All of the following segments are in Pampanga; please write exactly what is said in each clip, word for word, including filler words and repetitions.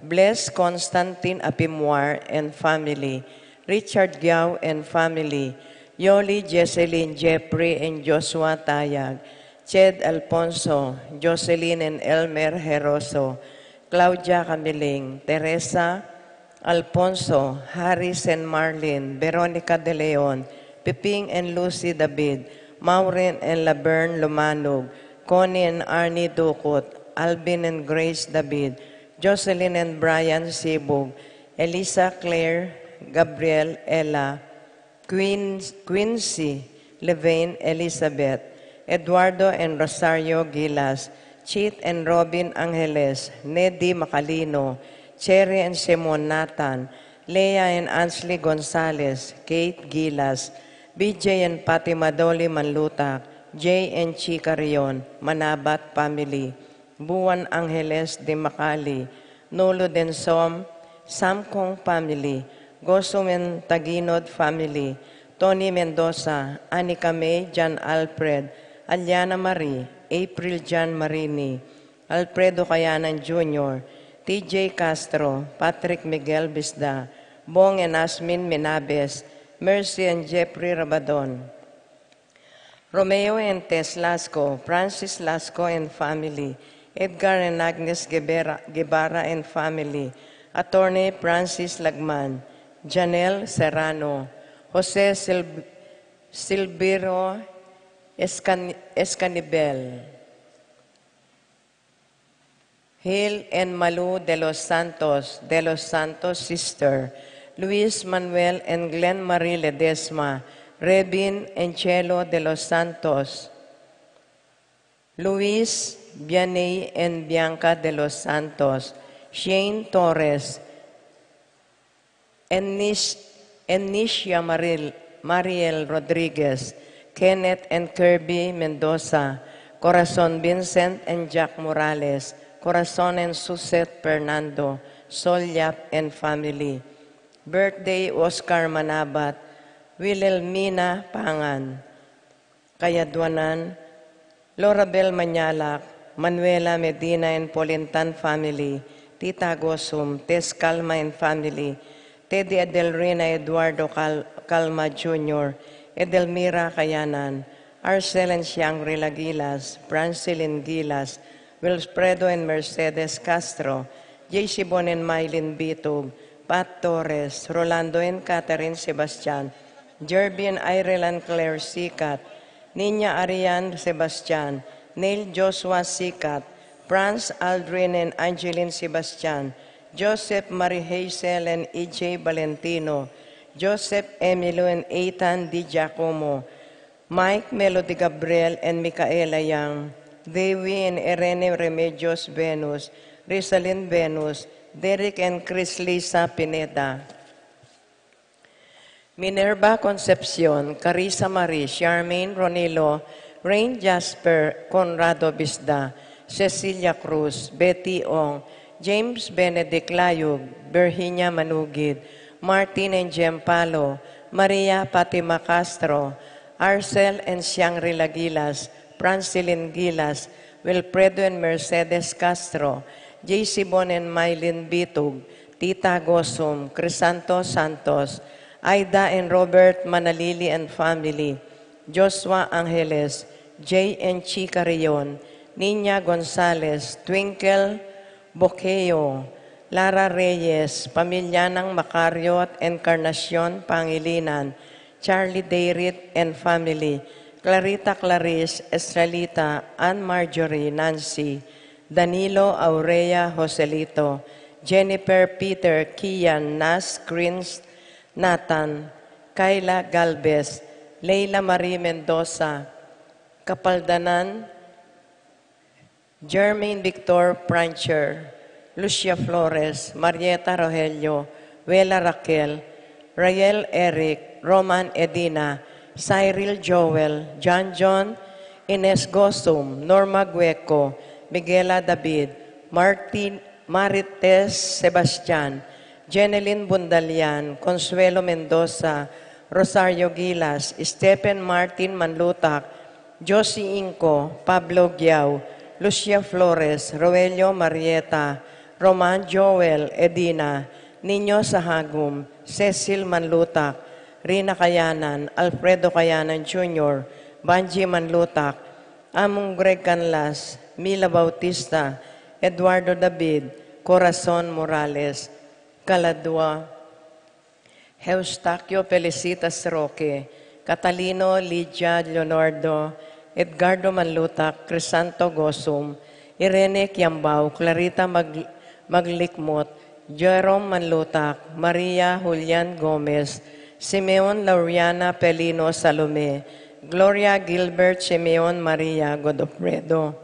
Bless Constantine Apimuar and family, Richard Giao and family, Yoli, Jesselyn, Jeffrey, and Joshua Tayag, Ched Alfonso, Jocelyn and Elmer Heroso, Claudia Camiling, Teresa Alfonso, Harris and Marlene, Veronica De Leon, Piping and Lucy David, Maureen and Laverne Lumanug, Connie and Arnie Ducut, Alvin and Grace David, Jocelyn and Brian Sibug, Elisa Claire, Gabriel, Ella, Queen, Quincy, Levane, Elizabeth, Eduardo and Rosario Gilas, Chit and Robin Angeles, Nedi Macalino, Cherry and Simon Nathan, Leah and Ansley Gonzalez, Kate Gilas, B J and Fatima Dolly Manlutak, Jay and Chica Rion, Manabat family, Buan Angeles de Macali, Nulu Densom, Samcong family, Gosum and Taginod family, Tony Mendoza, Anika May, John Alfred, Aliana Marie, April John Marini, Alfredo Kayanan Junior, T J Castro, Patrick Miguel Bisda, Bong and Asmin Minabes, Mercy and Jeffrey Rabadon, Romeo and Tess Lasco, Francis Lasco and family, Edgar and Agnes Guevara, Guevara and family, Attorney Francis Lagman, Janelle Serrano, Jose Sil-, Silviro Escan-, Escanibel, Hil and Malu de los Santos, de los Santos sister, Luis Manuel and Glenn Marie Ledesma, Rebin and Chelo de los Santos, Luis, Vianey and Bianca de los Santos, Shane Torres, Enish-, Enicia Maril-, Mariel Rodriguez, Kenneth and Kirby Mendoza, Corazon Vincent and Jack Morales, Corazon and Suzette Fernando, Sol Yap and family. Birthday, Oscar Manabat, Wilhelmina Pangan. Kayaduanan, Lorabel Manyalak, Manuela Medina and Polintan family, Tita Gosum, Tess Calma and family, Teddy Adelrina Eduardo Cal-, Calma Junior, Edelmira Kayanan, Arcel and Shangri-La Gilas, Francilin Gilas, Wilfredo and Mercedes Castro, J C Bon and Mylene Bitug, Pat Torres, Rolando and Catherine Sebastian, Jerby and Irel and Claire Sikat, Nina Arian Sebastian, Neil Joshua Sikat, Franz Aldrin and Angeline Sebastian, Joseph Marie Hazel and E J Valentino, Joseph Emilio and Ethan Di Giacomo, Mike Melody Gabriel and Micaela Yang, Dewi and Irene Remedios Venus, Rizalin Venus, Derek and Chris Lisa Pineda. Minerva Concepcion, Carissa Marie, Charmaine Ronilo, Rain Jasper, Conrado Bisda, Cecilia Cruz, Betty Ong, James Benedict Layug, Virginia Manugid, Martin and Jem Palo, Maria Fatima Castro, Arcel and Shangri-La Gilas, Francilin Gilas, Wilfredo and Mercedes Castro, J C Bon and Mylene Bitug, Tita Gosum, Crisanto Santos, Aida and Robert Manalili and family, Joshua Angeles, Jay and Chica Rion, Nina Gonzalez, Twinkle Boqueo, Lara Reyes, pamilya nang Macario at Encarnacion Pangilinan, Charlie Dayrit and family, Clarita Clarice, Estrelita, Ann Marjorie, Nancy, Danilo, Aurea, Joselito, Jennifer, Peter, Kian, Nas, Greens, Nathan, Kayla Galvez, Leila Marie Mendoza, Kapaldanan, Jermaine Victor Prancher, Lucia Flores, Marieta Rogelio, Wela Raquel, Rael Eric, Roman Edina, Cyril Joel, John John, Ines Gosum, Norma Gueco, Miguela David, Martin, Marites Sebastian, Jenelyn Bundalian, Consuelo Mendoza, Rosario Gilas, Stephen Martin Manlutak, Josie Inco, Pablo Giao, Lucia Flores, Roelio Marieta, Roman Joel, Edina, Niño Sahagum, Cecil Manlutak, Rina Kayanan, Alfredo Kayanan Junior, Banji Manlutak, Among Greg Canlas, Mila Bautista, Eduardo David, Corazon Morales, Kaladua, Eustaquio Felicitas Roque, Catalino Lydia Leonardo, Edgardo Manlutak, Crisanto Gosum, Irene Kiambao, Clarita Mag-, Maglikmot, Jerome Manlutak, Maria Julian Gomez, Simeon Lauriana Pelino Salome, Gloria Gilbert Simeon Maria Godofredo,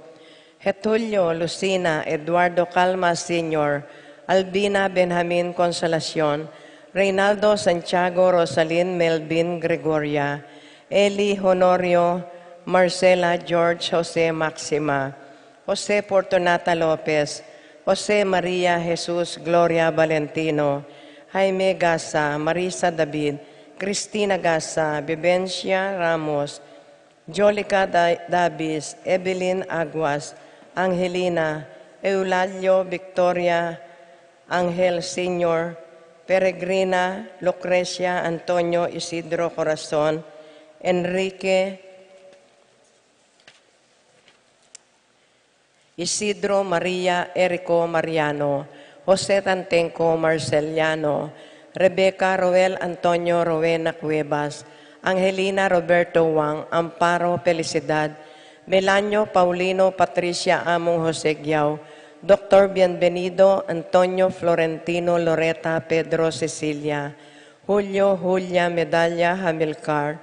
Getulio Lucina Eduardo Calma Senior, Albina Benjamin Consolacion, Reynaldo Santiago Rosalin Melvin Gregoria, Eli Honorio Marcela George Jose Maxima, Jose Fortunata Lopez, Jose Maria Jesus Gloria Valentino, Jaime Gasa, Marisa David, Cristina Gasa, Vivencia Ramos, Jolica Da-, Davis, Evelyn Aguas, Angelina, Eulalio Victoria, Angel Senior, Peregrina, Lucrecia, Antonio, Isidro Corazon, Enrique, Isidro Maria, Erico Mariano, Jose Tantenco Marceliano, Rebecca Roel Antonio Rowena Cuevas, Angelina Roberto Wang, Amparo Felicidad, Melanio Paulino Patricia Among Jose Giao, Doctor Bienvenido Antonio Florentino Loreta Pedro Cecilia, Julio Julia Medalla Hamilcar,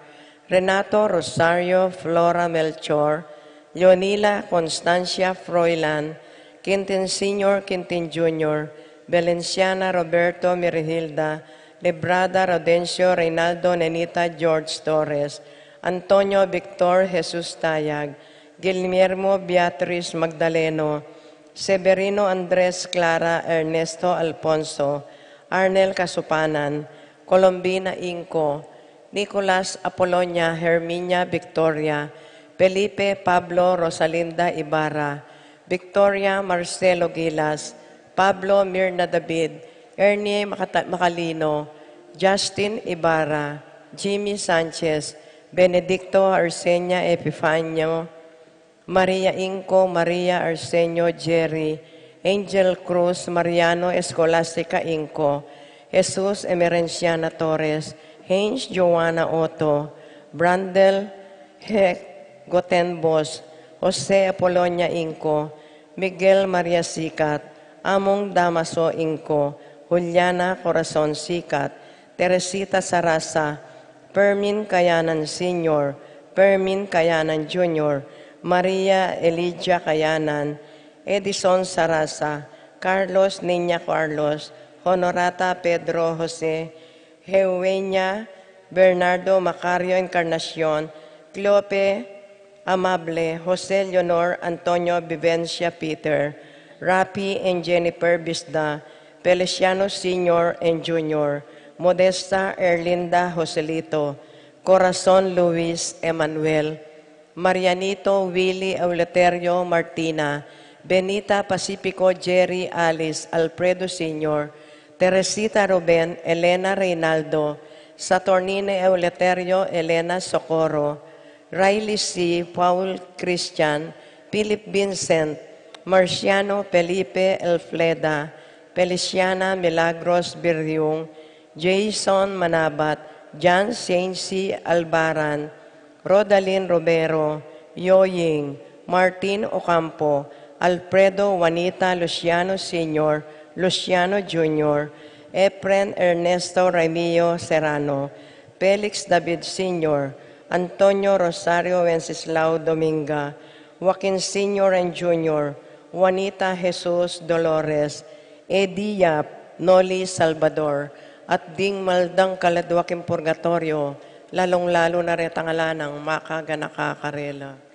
Renato Rosario Flora Melchor, Leonila Constancia Froilan, Quintin Senior Quintin Junior, Valenciana Roberto Mirhilda, Librada Rodencio Reynaldo Nenita George Torres, Antonio Victor Jesus Tayag, Guillermo Beatriz Magdaleno, Severino Andres Clara Ernesto Alfonso, Arnel Casupanan, Colombina Inco, Nicolas Apolonia Herminia Victoria, Felipe Pablo Rosalinda Ibarra, Victoria Marcelo Gilas, Pablo Mirna David, Ernie Macata-, Macalino, Justin Ibarra, Jimmy Sanchez, Benedicto Arsenia Epifanio, Maria Inco, Maria Arsenio Jerry, Angel Cruz, Mariano Escolastica Inco, Jesus Emerenciana Torres, Heinz Joanna Otto, Brandel Heck Gotenbos, Jose Apolonia Inco, Miguel Maria Sicat, Among Damaso Inco, Juliana Corazon Sicat, Teresita Sarasa, Fermin Kayanan Senior, Fermin Kayanan Junior, Maria Elijah Kayanan, Edison Sarasa, Carlos Niña Carlos, Honorata Pedro Jose, Eugenia Bernardo Macario Encarnacion, Cleope Amable, Jose Leonor Antonio Vivencia Peter, Rafi and Jennifer Bisda, Feliciano Senior and Junior, Modesta Erlinda Joselito, Corazon Luis Emanuel, Marianito Willy Eleuterio Martina, Benita Pacifico Jerry Alice Alfredo Senior, Teresita Ruben Elena Reynaldo, Saturnine Eleuterio Elena Socorro, Riley C. Paul Christian, Philip Vincent, Marciano Felipe Elfleda, Feliciana Milagros Biriung, Jason Manabat, John Saint C. Albaran, Rodalyn Romero, Yoying, Martin Ocampo, Alfredo Juanita Luciano Senior, Luciano Junior, Efren Ernesto Remio Serrano, Felix David Senior, Antonio Rosario Wenceslao Dominga, Joaquin Senior and Junior, Juanita Jesus Dolores, Eddie Yap, Noli Salvador, at ding maldang kaladwa king purgatorio, lalung-lalu na retang ala nang makaganaka karela.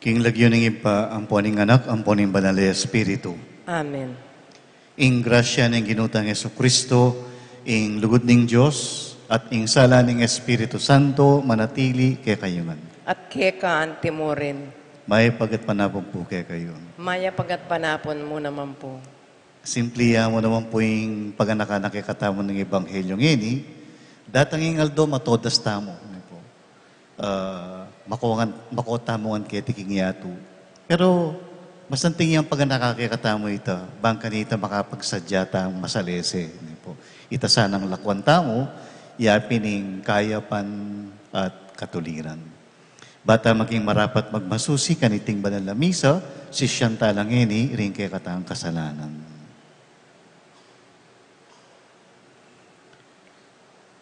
King lagyu ning Ibpa, ampo ning Anak, ampo ning Banal a Espiritu. Amen. Ing grasya ning Ginu tang Jesucristo, ing lugud ning Dios, at ing sala ning Espiritu Santo manatili kekayu ngan. At keka anti mu rin. Mayap a gatpanapun pu kekayu. Mayap a gatpanapun mu naman pu. Simple ya mu naman pu ing paganaka na kekatamu ning ebanghelyo ngeni, datang ing aldo matodas tamu, ne pu. Ah, makuangan, makuatamu ngan keti king yatu. Pero, mas anting yang paganaka kekatamu ita, bang kanita makapagsadya tang masalese, ne pu. Ita sanang lakuan tamu, ya pin ing kayapan at katuliran. Ba ta maging marapat magmasusi kaniting banal a misa, sisian ta la ngeni ring kekatang kasalanan.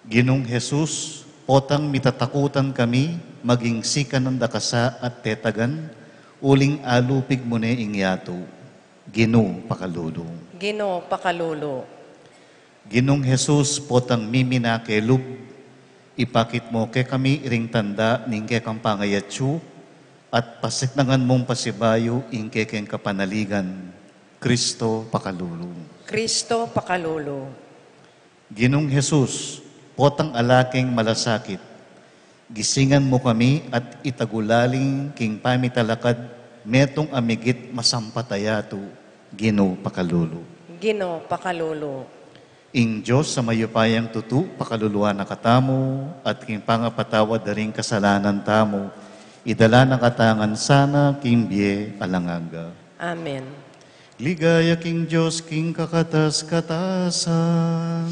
Ginung Jesus, potang mitatakutan kami, maging sikanan da ka sa at tetagan, uling alupig mu ne ing yatu. Ginu, pakalulu. Ginu, pakalulu. Ginung Jesus, potang mimina kelub, ipakit mu kekami ring tanda ning kekang pangayatsu, at pasiknangan mung pasibayu ing kekeng kapanaligan. Kristo, pakalulu. Kristo, pakalulu. Ginung Jesus, potang ala keng malasakit, gisingan mu kami at itagulaling king pamitalakad metung a migit masampat a yatu. Ginu, pakalulu. Ginu, pakalulu. Ing Dios a mayupayang tutu, pakaluluan na katamu, at king pangapatawad da ring kasalanan tamu, idala na kata ngan sana king bie alang angga. Amen. Ligaya king Dios king kakatas-katasan.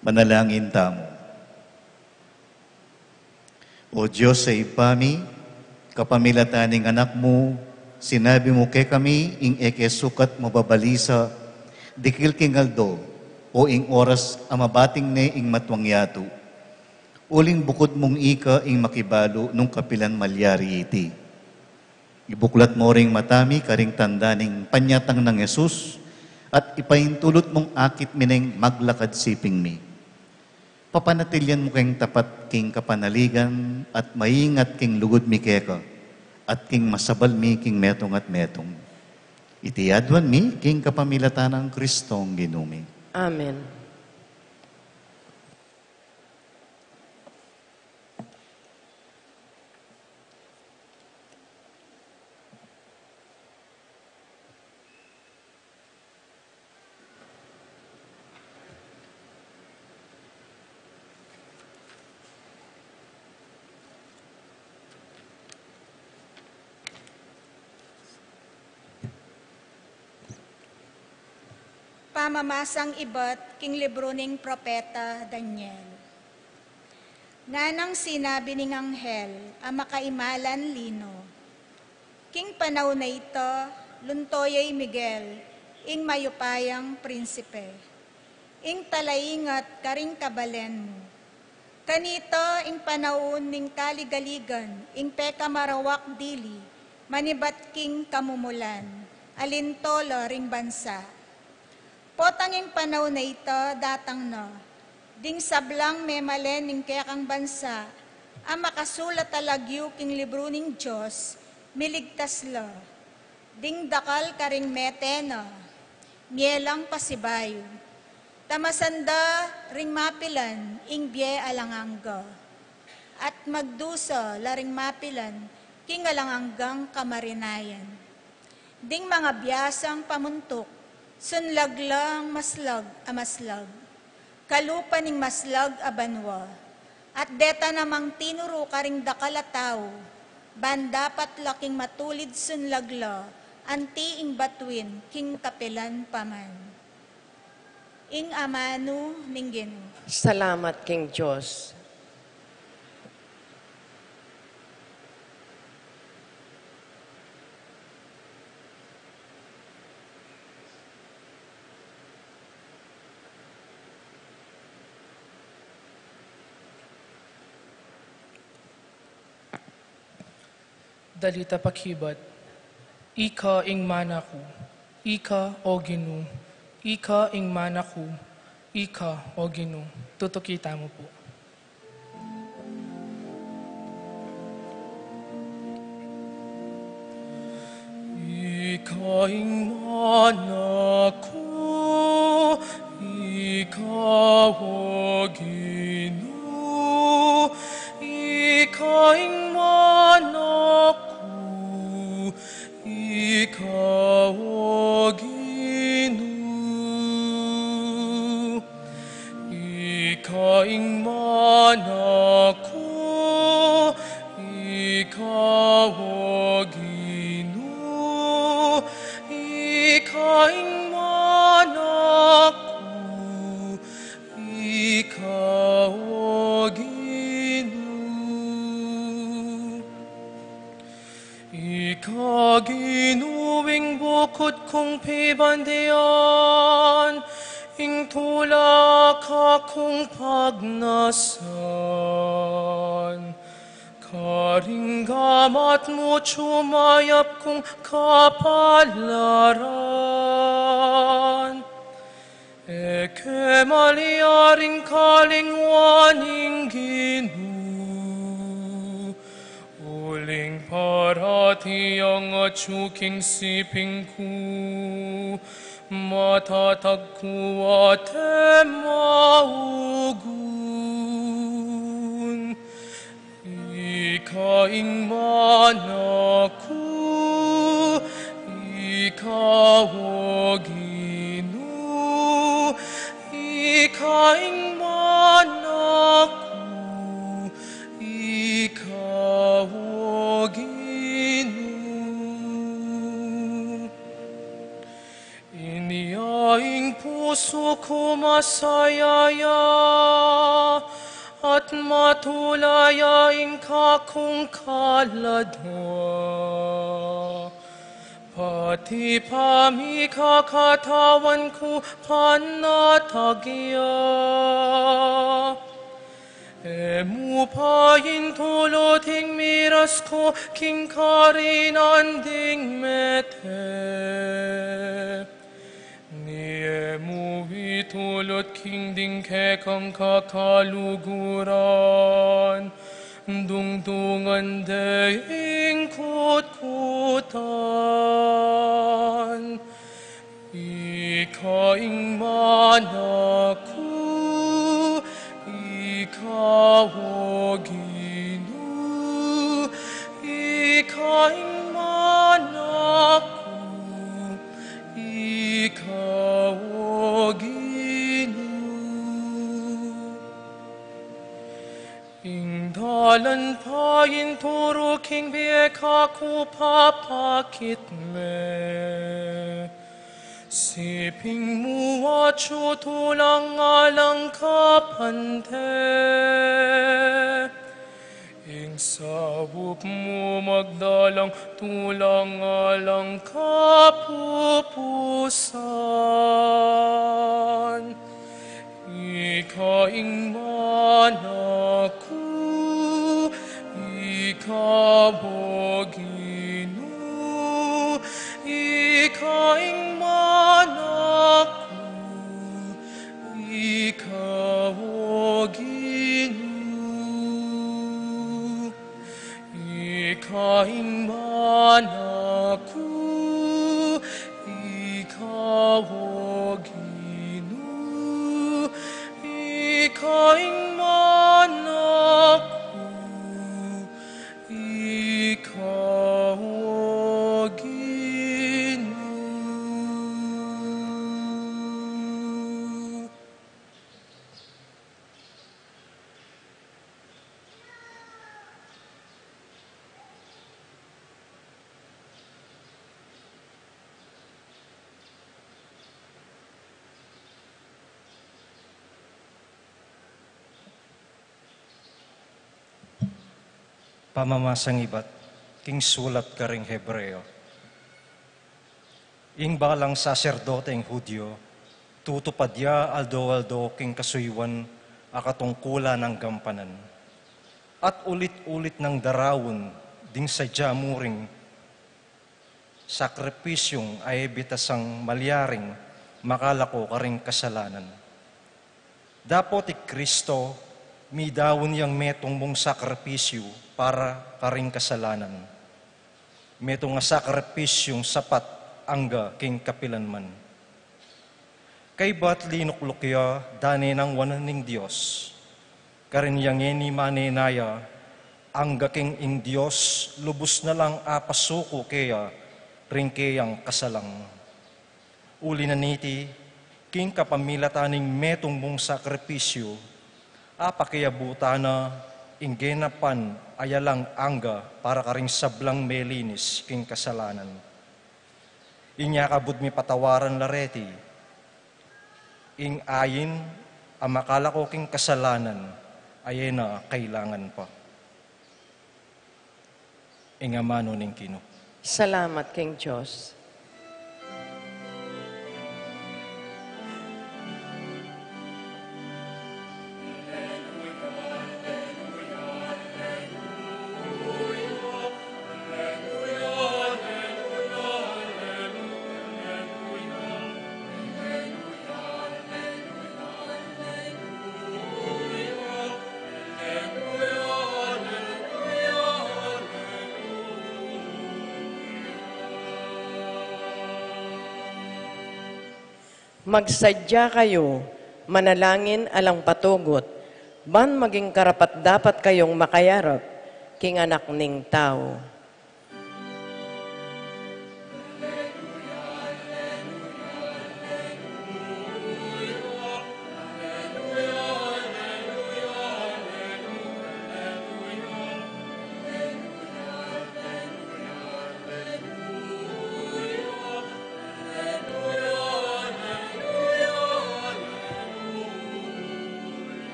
Manalangin tamu. O Dios a Ibpa mi, kapamilatan ning Anak mu, sinabi mu kekami ing e ke sukat mababalisa, dikil king aldo, o ing oras a mabating ne ing matuang yatu. Uling bukud mung ika ing makibalu nung kapilan malyari iti. Ibuklat mu ring mata mi karing tanda ning panyatang nang Jesus, at ipaintulut mung akit mi neng maglakad siping mi. Papanatilian mu keng tapat king kapanaligan at maingat king lugud mi keka, at king masabal mi king metung at metung. Iti aduan mi king kapamilatan nang Kristong Ginu mi. Amen. Pamamasang ibat king libru ning propeta Daniel. Nganang sinabi ning anghel a makaimalan lino, king panaun a ita, lunto ya i Miguel, ing mayupayang prinsipe, ing talaingat karing kabalen mu. Kanita ing panaun ning kaligaligan, ing pekamarawak dili, manibat king kamumulan, alinto la ring bansa. Potang ing panaun a ita datang na, ding sablang memalen ning kekang bansa, a makasulat a lagyu king libru ning Dios, miligtas la. Ding dakal karing mete na, mie lang pasibayu. Tamasan da ring mapilan ing bie alang angga, at magdusa la ring mapilan king alang anggang kamarinayan. Ding mangabiasang pamuntuk, sunlag lang maslag a maslag, kalupa ning maslag a banua, at deta namang tinuru karing dakal a tau, ban dapat la king matulid sunlag la, anti ing batuin king kapilan pa man. Ing amanu ning Ginu. Salamat king Dios. Dalit a pakibat. Ika ing mana ku, ika, o Ginu, ika ing mana ku, ika, o Ginu. Tutuki tamu pu. Ika ing mana ku, ika, o Ginu, ika ing mana ku, ika, o Ginu, ika ing mana ku, ika, o Ginu, ika ing mana ku, ika, o Ginu. Ika, Ginu, ing bukut kung pibandian, ing tula kung pagnasan, karing gamat mu cumayap kung kapalaran. E ke malyaring kalingwan ning Ginu, uling parati yang atyu king siping ku, matatag ku at e maugun. Ika ing mana ku, ika, o Ginu, ika ing mana ku, ika, o Ginu. Inya ing pusu ku masaya ya, at matula ya ing kakung kaladwa. Pati pamikakatawan ku panatag ya. E mu paintulut ing miras ku king karinan ding mete, ni e mu itulut king ding kekang kakaluguran, dungdungan de ing kutkutan. Ika ing mana ku, ika, o Ginu, ika ing mana ku, ika, o Ginu. Ing dalan painturu king bie kaku papakit me, Siping mu atyu tulang alang kapante, ing saup mu magdalang tulang alang kapupusan. Ika ing mana ku, ika, O Ginu, ika ing mana ku, ika, O Ginu. Ika ing mana ku, ika, O Ginu, ika ing mana ku, ika, O Ginu. Pamamasang ibat king sulat karing Hebreo. Ing balang saserdoteng Judio, tutupad ya aldo-aldo king kasuyuan a katungkulan nang gampanan. At ulit-ulit nang daraun ding sadya mu ring sakripisyung a e bitasang malyaring makalako karing kasalanan. Dapot i Kristo, midaun yang metung mung sakripisyu para karing kasalanan. Metung a sakripisyung sapat angga king kapilan man. Kaybat linukluk ya dane nang wanan ning Dios. Karin yang e ni manenaya, angga king ing Dios lubus na lang apasuku keya ring keyang kasalang. Uli na niti, king kapamilatan ning metung mung sakripisyu, apakiabutan na ing genapan a alang angga para karing sablang melinis king kasalanan. Inya kabud mi patawaran la reti ing ain a makalako king kasalanan a e na kailangan pa. Ing amanu ning Ginu. Salamat king Dios. Magsadya kayu, manalangin alang patugut, ban maging karapat-dapat kayung makayarap king Anak ning Tau.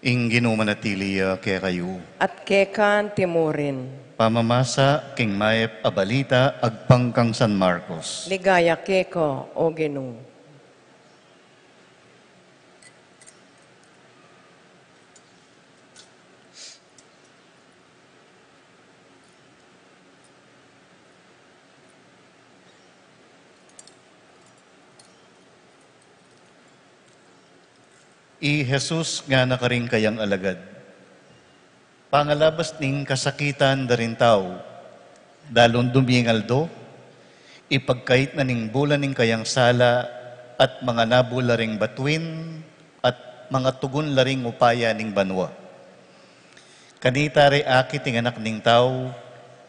Ing Ginu manatili ya kekayu. At keka naman murin. Pamamasa king mayap a balita agpang kang San Marcos. Ligaya keka, O Ginu. I Jesus ngana karing kayang alagad, pangalabas ning kasakitan da ring tau, dalung duming aldo, ipagkait na ning bula ning kayang sala at manganabu la ring batuin at mangatugun la ring upaya ning banua. Kanita re akit ing Anak ning Tau,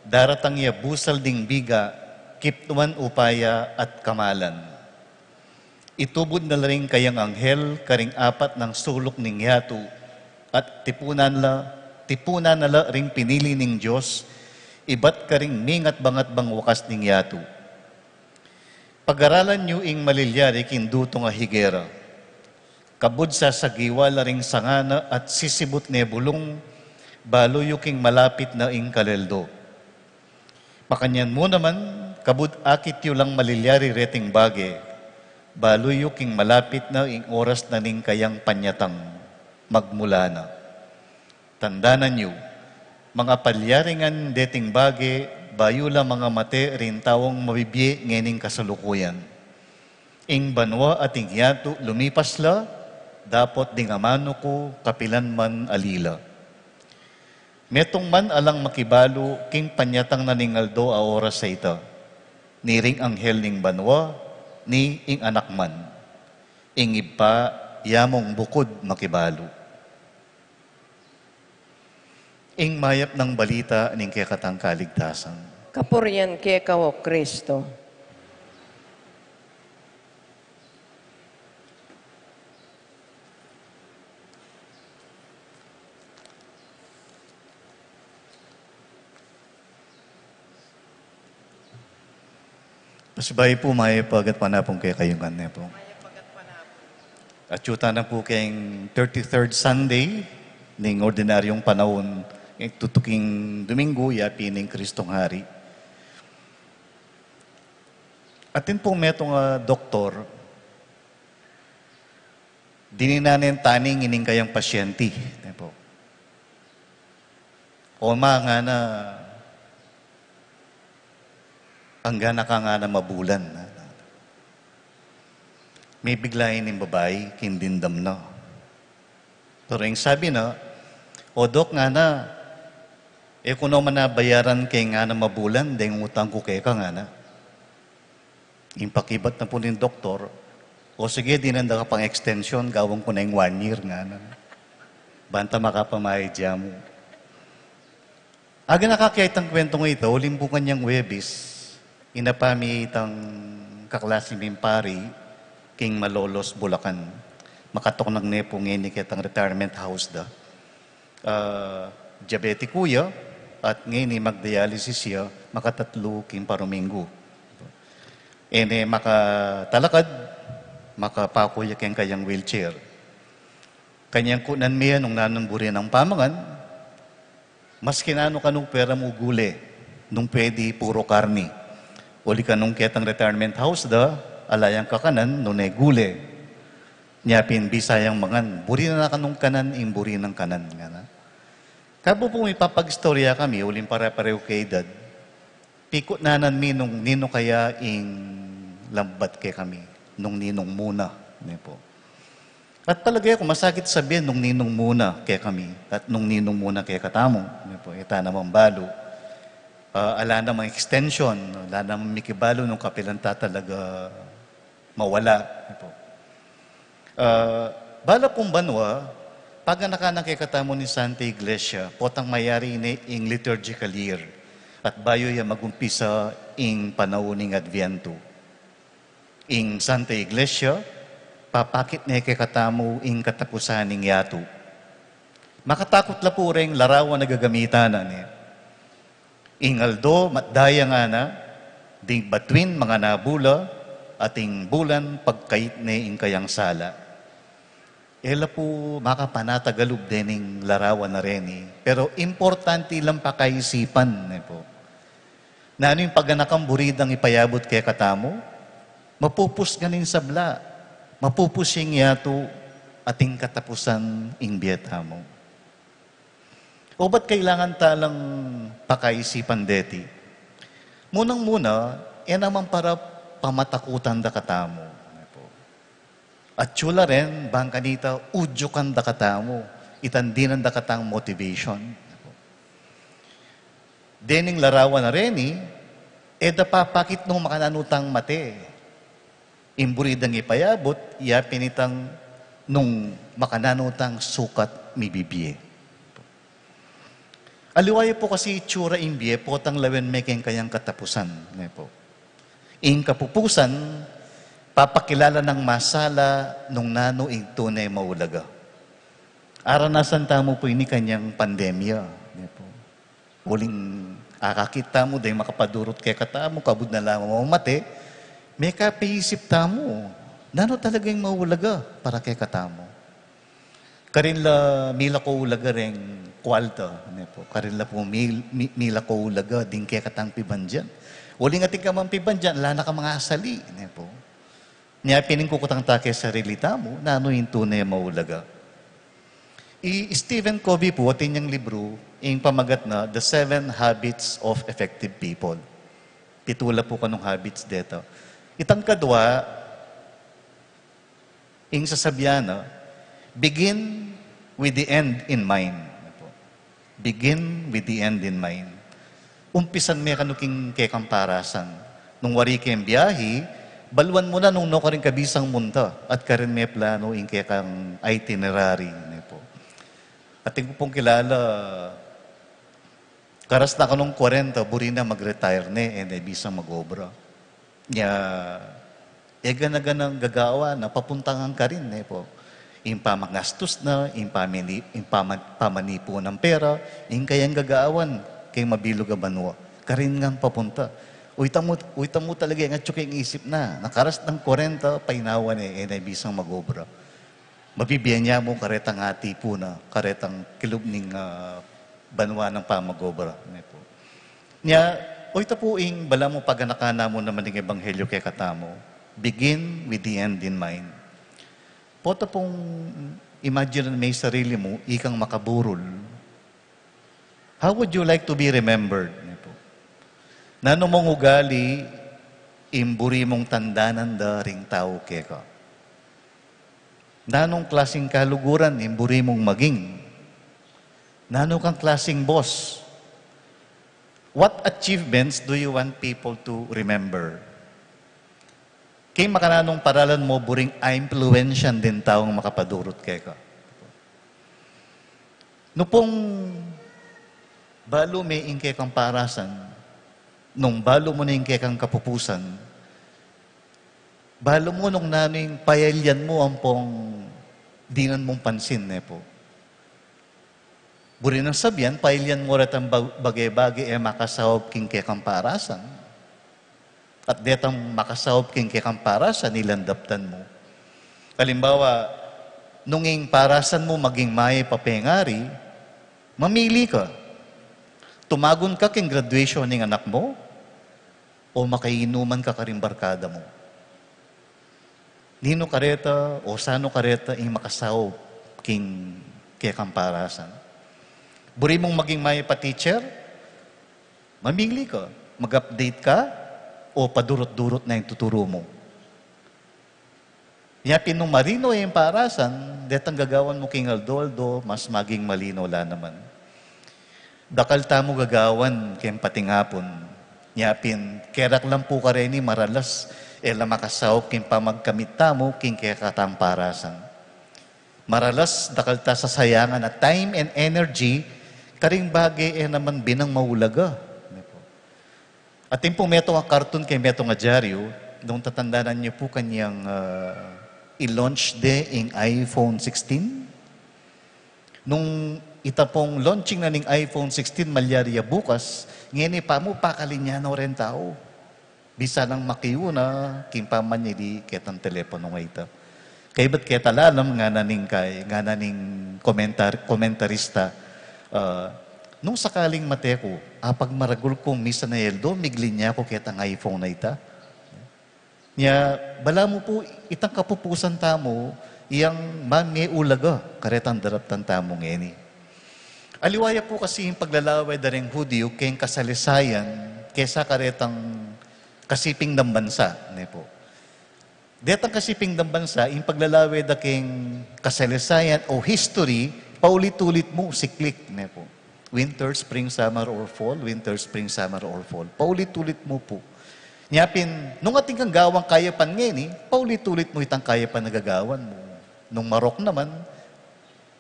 daratang ya busal ding biga, kipnuan upaya at kamalan. Itubud na la ring kayang anghel karing apat nang suluk ning yatu, at tipunan la, tipunan na la ring pinili ning Dios, ibat karing mingatbang-atbang wakas ning yatu. Pag-aralan yu ing malilyari king dutung a higera. Kabud sasagiwa la ring sanga na at sisibut ne bulung, balu yu king malapit na ing kaleldo. Makanyan mu naman, kabud akit yu lang malilyari reting bage, balu yu king malapit na ing oras na ning kayang panyatang, magmula na. Tandanan yu, mangapalyari ngan deting bage, bayu la mangamate ring taung mabibie ngening kasalukuyan. Ing banua at ing yatu lumipas la, dapot ding amanu ku kapilan man ali la. Metung man alang makibalu king panyatang na ning aldo a oras a ita, ni ring anghel ning banua, ni ing anak man. Ing Ibpa, ya mung bukud makibalu. Ing mayap nang balita ning kekatang kaligtasan. Kapurian keka, O Kristo. Pasibayu pu, mayap a gatpanapun kekayu ngan ne pu. Atyu tana pu keng thirty-third Sunday ning ordinaryung panaun, ing tutuking Domingo, ya pin ning Kristong Hari. Atin pu metung a doktor, dininan neng taning ining kayang pasyente, ne pu. O ma, ngana, angga na ka, ngana, mabulan, ngana. Mibigla ining babai king dimdam na. Pero ing sabi na, "O Dok," ngana, "e ku no man nabayaran keng," ngana, "mabulan deng utang ku keka," ngana. Ing pakibat na pu ning doktor, "O sige, dinan da ka pang extension, gawan ku neng one year," ngana. "Ban ta makapamayad ya mu." Aganaka ke itang kwentong ita, uling bukan yang Webis, inapa mi itang kaklase ming pari king Malolos, Bulacan. Makatuknang ne pu ngeni ketang retirement house da. Ah, diabetiku ya, at ngeni mag-dialysis ya, makatatlu king paruminggu. E ne makatalakad, makapaku ya keng kayang wheelchair. Kanyang kunan mi ya nung nanung buri nang pamangan, maski nanu kanung pera mu gule, nung pwede puro karni. Uli kanung ketang retirement house da, ala yang kakanan, nune gule. Nya pin bisa yang mangan, buri na kanung kanan, ing buri nang kanan, ngana. Kabu pu mipapagistorya kami, uling pare-parehu keng edad, pikutnanan mi nung ninu kaya ing lambat kekami, nung ninung mu na, ne pu. At palage ku, masakit sabian nung ninung mu na kekami, at nung ninung mu na kekatamu, ne pu. Ita namang balu, ah, ala namang extension, ala namang mikibalu nung kapilan ta talaga mawala, ne pu. Ah, bala pung banua, paganakan na kekatamu ning Santa Iglesia, potang mayari ne ing liturgical year, at bayu ya magumpisa ing panaun ning Adviento. Ing Santa Iglesia, papakit ne kekatamu ing katapusan ning yatu. Makatakut la pu reng larawan a gagamitan na, ne. Ing aldo, matdaya ngana, ding bituin, manganabu la, at ing bulan, pagkait ne ing kayang sala. E la pu makapanatagalub dening larawan a reni, pero importante lang pakaisipan, ne pu. Nanu ing paganakang buri dang ipayabut kekatamu? Mapupus ngan ing sabla, mapupus ing yatu, at ing katapusan ing bie tamu. O ba't kailangan ta lang pakaisipan deti? Munang-muna, e naman para pamatakutan da katamu. Atyu la rin, bang kanita, udyukan da katamu, itang dinan da katang motivation. Dening larawan a reni, e da papakit nung makananu tang mate. Ing buri dang ipayabut, ya pin itang nung makananu tang sukat mibibie. Aliwa ya pu kasi itsura ing bie, potang lawen me keng kayang katapusan, ne pu. Ing kapupusan, papakilala nang masala nung nanu ing tune maulaga. Aranasan tamu pu ini kanyang pandemya, ne pu. Uling akakit tamu deng makapadurut kekatamu, kabud na la mamate, mekapaisip tamu, nanu talaga ing maulaga para kekatamu? Karin la mila ko ulaga reng kwalta, ne pu. Karin la pu mil-, mi-, mila ko ulaga ding kekatang pibandian. Uling atin ka mang pibandian, ala na ka mang asali, ne pu. Nya pin ing kukutang ta ke sarili tamu, nanu ing tune maulaga? I Stephen Covey pu, atin yang libru, ing pamagat na The Seven Habits of Effective People. Pitu la pu kanung habits deta. Itang kadwa, ing sasabian na, "Begin with the end in mind." Begin with the end in mind. Umpisan me kanu king kekang parasan. Nung wari keng biahi, baluan mu na nung nu karin ka bisang munta at karin me plano ing kekang itinerary, ne pu. Atin ku pung kilala, karas na kanung kwarenta, buri na mag-retire ne, e ne bisang mag-obra. Nya, e gana-ganang gagawan na papunta ngan karin, ne pu. Ing pamagastus na, ing pamini-, ing pama-, pamanipu nang pera, ing kayang gagawan keng mabilug a banua. Karin ngan papunta. Uy, tamu, uy, tamu talaga ing atyu keng isip na. Na karas nang kwarenta, painawan ne, e ne bisang mag-obra. Mabibie ne mu karetang atipun na, karetang kilub ning, ah, banua nang pamag-obra, ne pu. Nya, o ita pu ing balamu paganakan na mu naman ing ebanghelyo kekatamu, begin with the end in mind. Pota pung imagine me ing sarili mu, ikang makaburul, how would you like to be remembered? Ne pu. Nanu mung ugali ing buri mung tandanan da ring tau keka? Nanung klasing kaluguran ing buri mung maging? Nanu kang klasing boss? What achievements do you want people to remember? King makananung paralan mu buring aimpluensyan ding taung makapadurut keka? Nu pung balu me ing kekang parasan, nung balu mu ne ing kekang kapupusan, balu mu nung nanu ing payalian mu ampong dinan mung pansin, ne pu. Buri nang sabian, payalian mu retang bag-, bage-bage e makasaup king kekang parasan. At detang makasaup king kekang parasan, ilandaptan mu. Alimbawa, nung ing parasan mu maging mayap a pengari, mamili ka. Tumagun ka king graduation ning anak mu, o makainuman ka karing barkada mu? Ninu kareta o sanu kareta ing makasaup king kekang parasan? Buri mung maging mayap a teacher? Mamili ka. Mag-update ka o padurut-durut na ing tuturu mu? Nya pin nung malino ing parasan, detang gagawan mu king aldo-aldo, mas maging malino la naman. Dakal tamu gagawan keng patingapun. Nya pin, keraklan pu kareni maralas e la makasaup king pamagkamit tamu king kekatang parasan. Maralas, dakal ta sasayangan a time and energy karing bage e naman binang maulaga. Atin pung metung a kartun keng metung a dyaryu, nung tatandanan yu pu kanyang, ah, i-launch de ing iPhone sixteen. Nung ita pung launching na ning iPhone sixteen, malyari ya bukas, ngeni pa mu pakalinya no reng tau. Bisa nang makiuna king pamanyali ketang telepono a ita. Kaybat keta lalam ngana ning kay, ngana ning komentar-, komentarista, ah, nung sakaling mate ku, apagmaragul kung misan a aldo, miglinya ku ketang iPhone a ita. Nya, balamu pu, itang kapupusan tamu, yang mameulaga karetang daraptan tamu ngeni. Aliwa ya pu kasi ing paglalaway da ring Hudyu keng kasalisayan kesa karetang kasiping dang bansa, ne pu. Detang kasiping dang bansa, ing paglalaway da keng kasalisayan o history, paulit-ulit mu, siklik, ne pu. Winter, spring, summer, or fall, winter, spring, summer, or fall. Paulit-ulit mu pu. Nya pin, nung atin kang gawang kayapan ngeni, paulit-ulit mu itang kayapan a gagawan mu. Nung marok naman,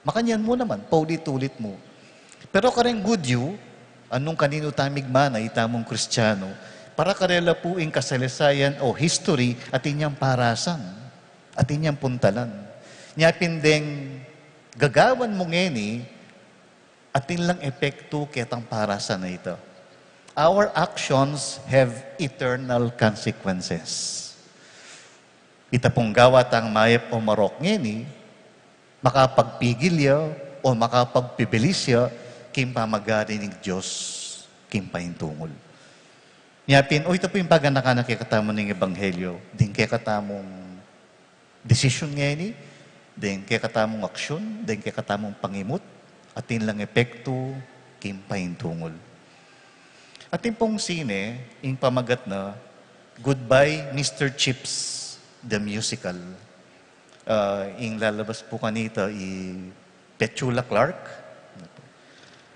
makanyan mu naman, paulit-ulit mu. Pero kareng Hudyu, nung kaninu ta migmana, itamung Kristiyanu, para karela pu ing kasalisayan o history, atin yang parasan, atin yang puntalan. Nya pin deng gagawan mu ngeni, atin lang epektu ketang parasan a ita. Our actions have eternal consequences. Ita pung gawa tang mayap o marok ngeni, makapagpigil ya o makapagpibilis ya king pamagari ning Dios king paintungul. Nya pin, o ita pu ing paganakan na kekatamu ning ebanghelyo, ding kekatamung desisyon ngeni, ding kekatamung aksyon, ding kekatamung pangimut, atin lang epektu king paintungul. Atin pung sine, ing pamagat na Goodbye, Mister Chips, the Musical. Ah, ing lalabas pu kanita i Petula Clark.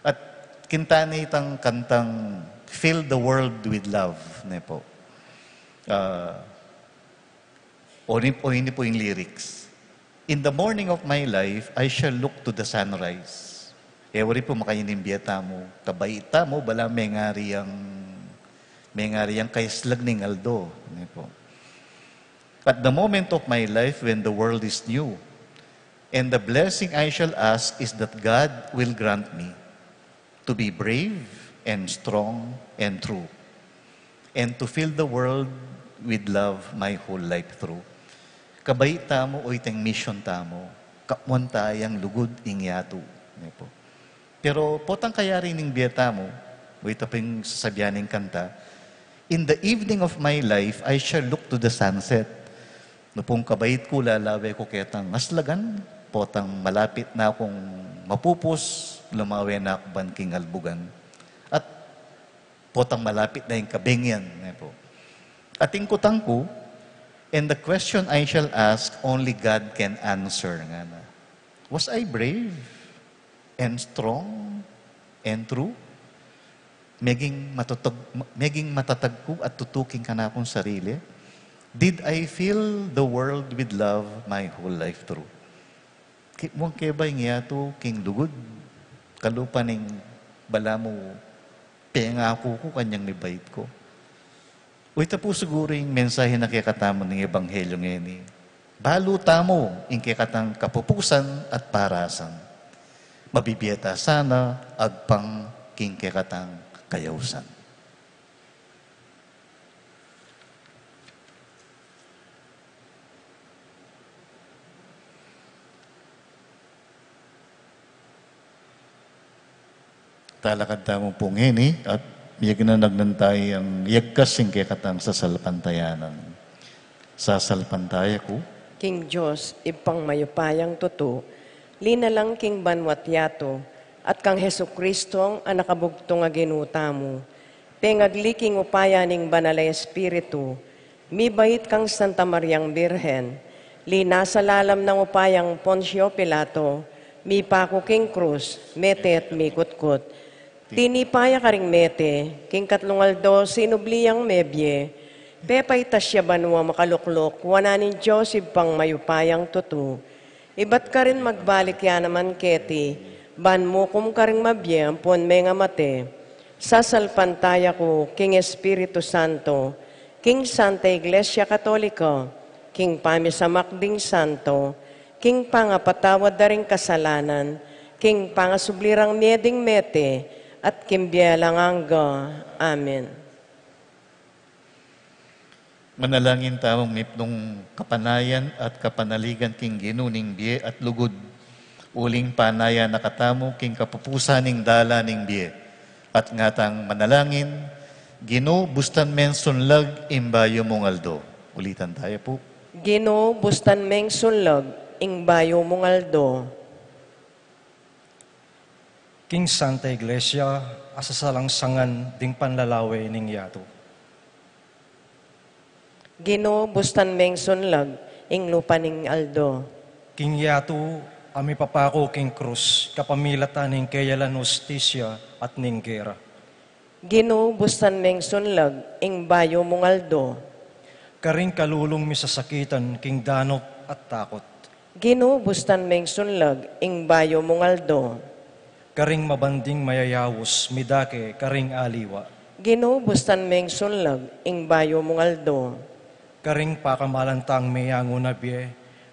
At kinta ne itang kantang Fill the World with Love, ne po. Ah, o ini, o ini pu ing lyrics. "In the morning of my life, I shall look to the sunrise." E wari pu, makayni ing bie tamu, kabait tamu bala mengari yang, mengari yang kaislag ning aldo, ne po. "At the moment of my life when the world is new, and the blessing I shall ask is that God will grant me to be brave and strong and true, and to fill the world with love my whole life through." Kabait tamu, o itang mission tamu, kamuan taya yang lugud ing yatu, ne po. Pero potang kayari ning bie tamu, o ita pung sasabian ning kanta, "In the evening of my life, I shall look to the sunset." Nu pung kabait ku, lalawe ku ketang aslagan, potang malapit na kung mapupus, lumawe na ku ban king albugan. At potang malapit na ing kabengian, ne po. At ing kutang ku, "And the question I shall ask, only God can answer," ngana. Was I brave and strong and true? Meging matatag, meging matatag ku at tutu king kanakung sarili? Did I fill the world with love my whole life through? Ki-, muang ke ba ing yatu king lugud, kalupa ning balamu pengaku ku kanyang mibait ku? O ita pu siguru ing mensahe na kekatamu ning ebanghelyo ngeni. Balu tamu ing kekatang kapupusan at parasan. Mabibie ta sana agpang king kekatang kayausan. Talakad tamu pu ngeni at miyagnanagnan taya ing yagkas ning kekatang sasalpantayanan. Sasalpantaya ku king Dios, Ibpang mayupayang tutu, linalang king banua't yatu, at kang Jesucristong anak a bugtung a Ginu tamu, pengagli king upaya ning Banal a Espiritu, mibait kang Santa Mariang Birhen, linasa lalam nang upayang Poncio Pilato, mipaku king krus, mete at mikutkut. Tinipa ya karing mete, king katlung aldo sinubli yang mebie, pepaitas ya banua makalukluk wanan ning Dios Ibpang mayupayang tutu. Ibat karin magbalik ya naman keti, ban mukum karing mabie ampon mengamate. Sasalpantaya ku king Espiritu Santo, king Santa Iglesia Katolika, king pamisamak ding santo, king pangapatawad da ring kasalanan, king pangasubli rang mie ding mete, at king bie alang angga. Amen. Manalangin tamung mipnung kapanayan at kapanaligan king Ginu ning bie at lugud. Uling panayan na katamu king kapupusan ning dalan ning bie. At ngatang manalangin, Ginu, bustan meng sunlag ing bayu mung aldo. Ulitan taya pu. Ginu, bustan meng sunlag ing bayu mung aldo. King Santa Iglesia a sasalangsangan ding panlalawe ning yatu. Ginu, bustan meng sunlag ing lupa ning aldo. King yatu a mipapaku king krus, kapamilatan ning keyalan hustisya at ning gera. Ginu, bustan meng sunlag ing bayu mung aldo. Karing kalulung misasakitan king danuk at takut. Ginu, bustan meng sunlag ing bayu mung aldo. Karing mabanding mayayaus midake karing aliwa. Ginu, bustan meng sunlag ing bayu mung aldo. Karing pakamalan tang meyangu na bie,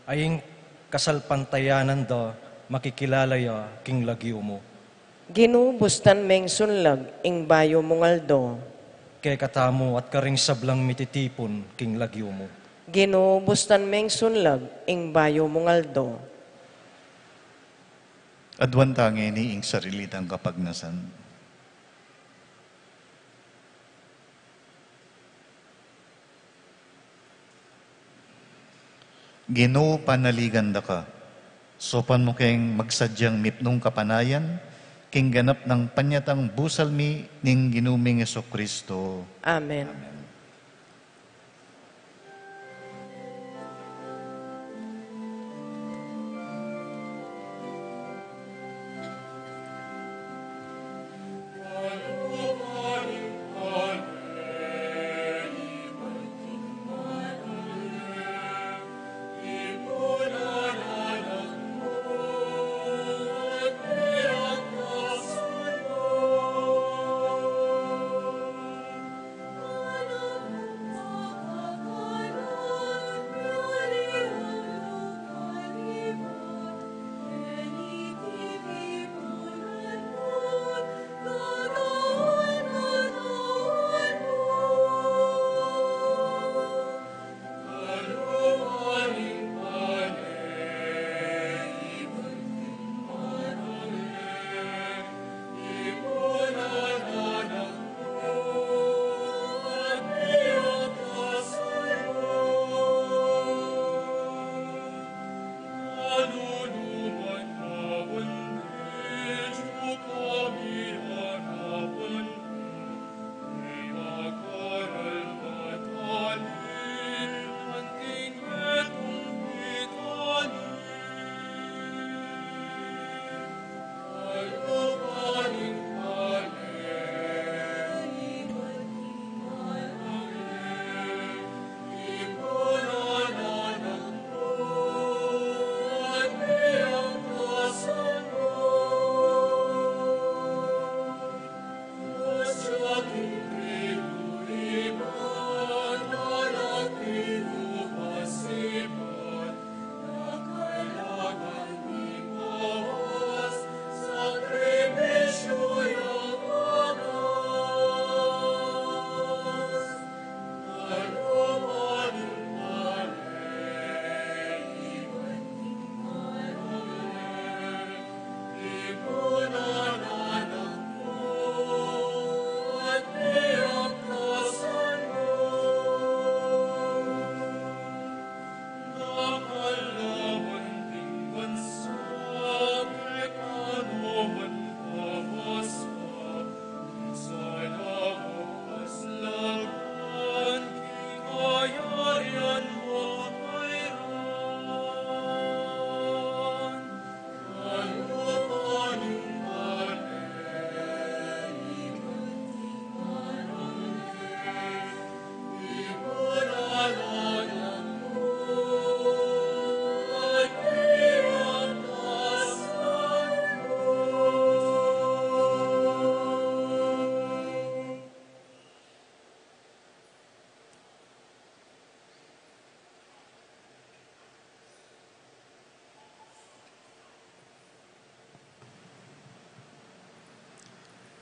a ing kasalpantayanan da Makikilala ya king lagyu mu. Ginu, bustan meng sunlag ing bayu mung aldo. Kekatamu at karing sablang mititipun king lagyu mu. Ginu, bustan meng sunlag ing bayu mung aldo. Aduan ta ngeni ing sarili tang kapagnasan. Ginu, panaligan da ka. Saupan mu keng magsadyang mipnung kapanayan, king ganap nang panyatang busal mi ning Ginu ming Jesucristo. Amen. Amen.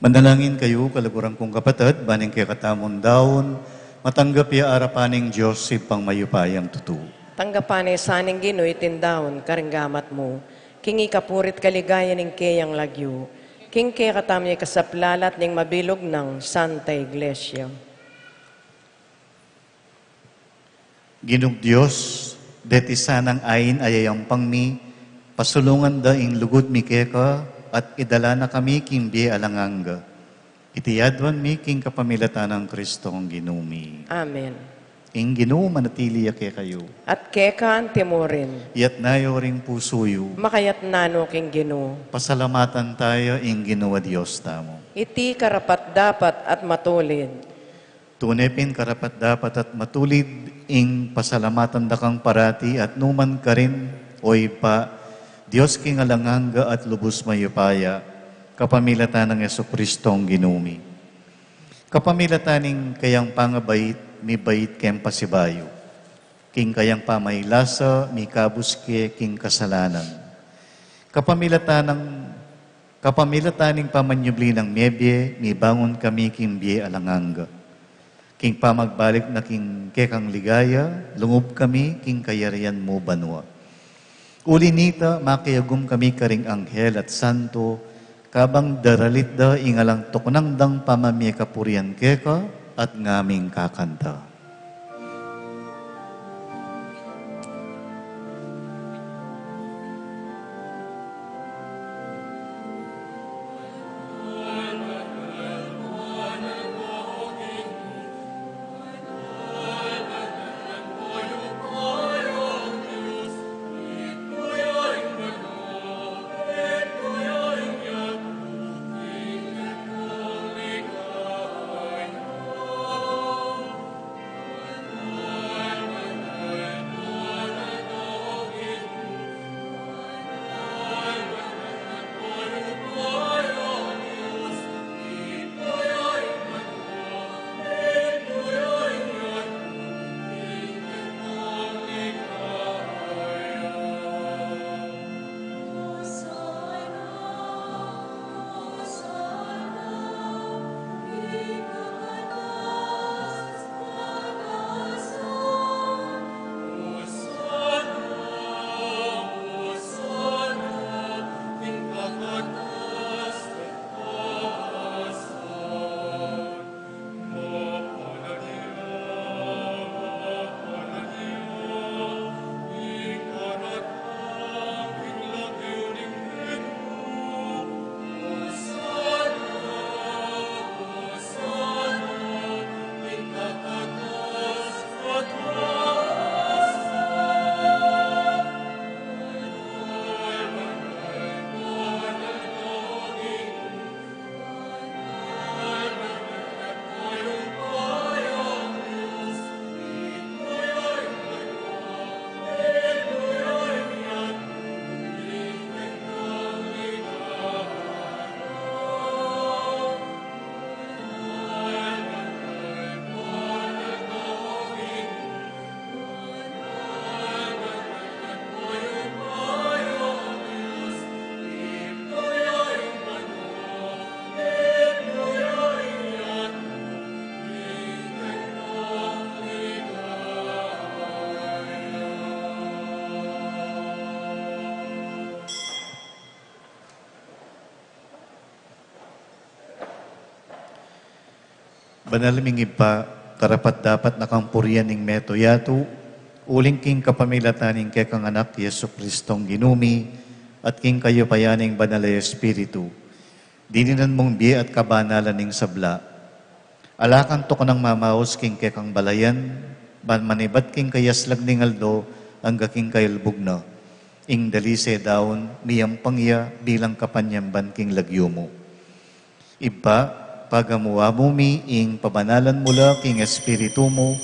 Manalangin kayu, kaluguran kung kapatad, ban ing kekatamung daun matanggap ya arapan ning Dios Ibpang mayupayang tutu. Tanggapan na sa ning Ginu iting daun karing gamat mu, king ikapuri't kaligayan ning keyang lagyu, king kekatamu ya ing kasaplalan ning mabilug nang Santa Iglesia. Ginung Dios, deti sanang ain a yayampang mi, pasulungan da ing lugud mi keka, at idala na kami king bie alang angga. Iti aduan mi king kapamilatan nang Kristong Ginu mi. Amen. Ing Ginu manatili ya kekayu. At keka anti mu rin. Iyatas yu ring pusu yu. Makayatas no king Ginu. Pasalamatan taya ing Ginu a Dios tamu. Iti karapat-dapat at matulid. Tune pin karapat-dapat at matulid ing pasalamatan da kang parati at nukarin man, O Ibpa, Dios king alang angga at lubus mayupaya, kapamilatan nang Jesucristong Ginu mi. Kapamilatan ning kayang pangabait, mibait keng pasibayu. King kayang pamailasa, mikabus ke king kasalanan. Kapamilatan ning, kapamilatan ning pamanyubli nang mebie, mibangun kami king bie alang angga. King pamagbalik na king kekang ligaya, lungub kami king kayarian mu banua. Uli nita, makiagum kami karing anghel at santo, kabang daralit da ing alang tuknang dang pamamie kapurian keka at ngaming kakanta. Banal ming Ibpa, karapat-dapat na kang purian ing mabilug a yatu, uling king kapamilatan ning kekang Anak, Jesucristong Ginu mi, at king kayupayan ning Banal a Espiritu, dininan mung bie at kabanalan ning sabla. Ala kang tuknang mamaus king kekang balayan, ban manibat king kayaslag ning aldo, angga king kailbug na. Ing dalise daun, miyampang ya bilang kapanyamban king lagyu mu. Ibpa, pagamuan mu mi ing pabanalan mu la king Espiritu mu,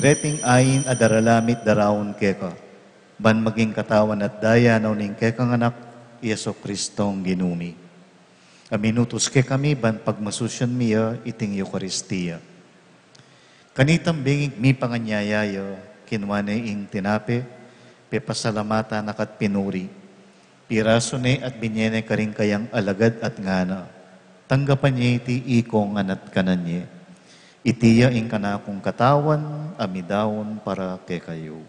reting ain a daralamit daraun keka, ban maging katawan at daya na ning kekang Anak, Jesucristong Ginu mi. A minutus kekami ban pagmasusyan mi ya iting Eukaristia. Kanitang benging mipanganyaya ya, kinua ne ing tinape, pepasalamatan na ka't pinuri. Pirasu ne at binie ne karing kayang alagad at ngana: Tanggapan ye iti, ikong ngan at kanan ye. Iti ya ing kanakung katawan, a midaun para kekayu.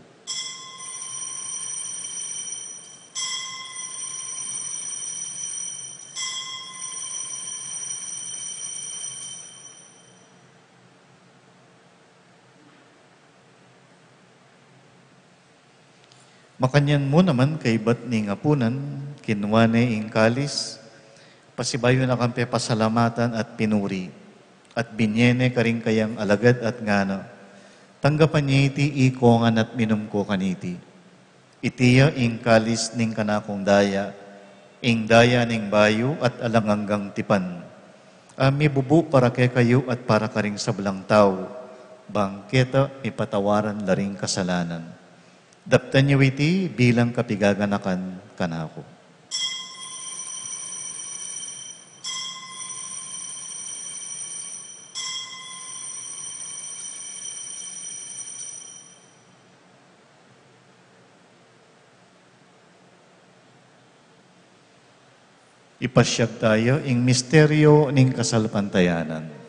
Makanyan mu naman kaibat ning apunan, kinua ne ing kalis, pasibayu na kang pepasalamatan at pinuri, at binie ne karing kayang alagad at ngana: Tanggapan ye iti, ikong ngan at minum ko kaniti. Iti ya ing kalis ning kanakung daya, ing daya ning bayu at alang anggang tipan, a mibubu para kekayu at para karing sablang tau, bang keta mipatawaran la ring kasalanan. Daptan yu iti bilang kapigaganakan kanaku. Ipasyag tayu ing misteryo ning kasalpantayanan.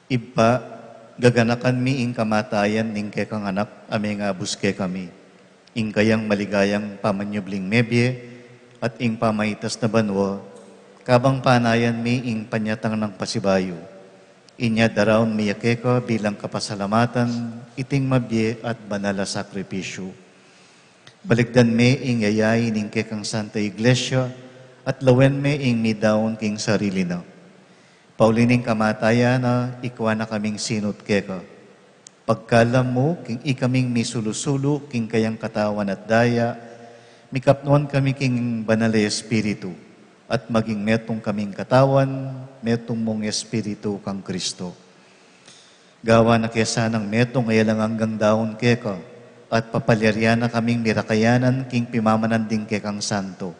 Ibpa, gaganakan mi ing kamatayan ning kekang Anak a mengabus kekami, ing kayang maligayang pamanyubling mebie at ing pamaitas na banua, kabang panayan mi ing panyatang nang pasibayu. Inya daraun mi ya keka bilang kapasalamatan iting mabie at banal a sakripisyu. Balikdan me ing yayain ning kekang Santa Iglesia at lawen me ing midaun king sarili na. Pauli ning kamatayan na, ikwa na kaming sinut keka. Pagkalam mu king ikaming misulu-sulu king kayang katawan at daya, mikapnuan kami king Banal a Espiritu, at maging metung kaming katawan, metung mung Espiritu kang Kristo. Gawa na ke sanang metung a alang anggang daun keka, at papalyarian na kaming mirakayanan king pimamanan ding kekang santo.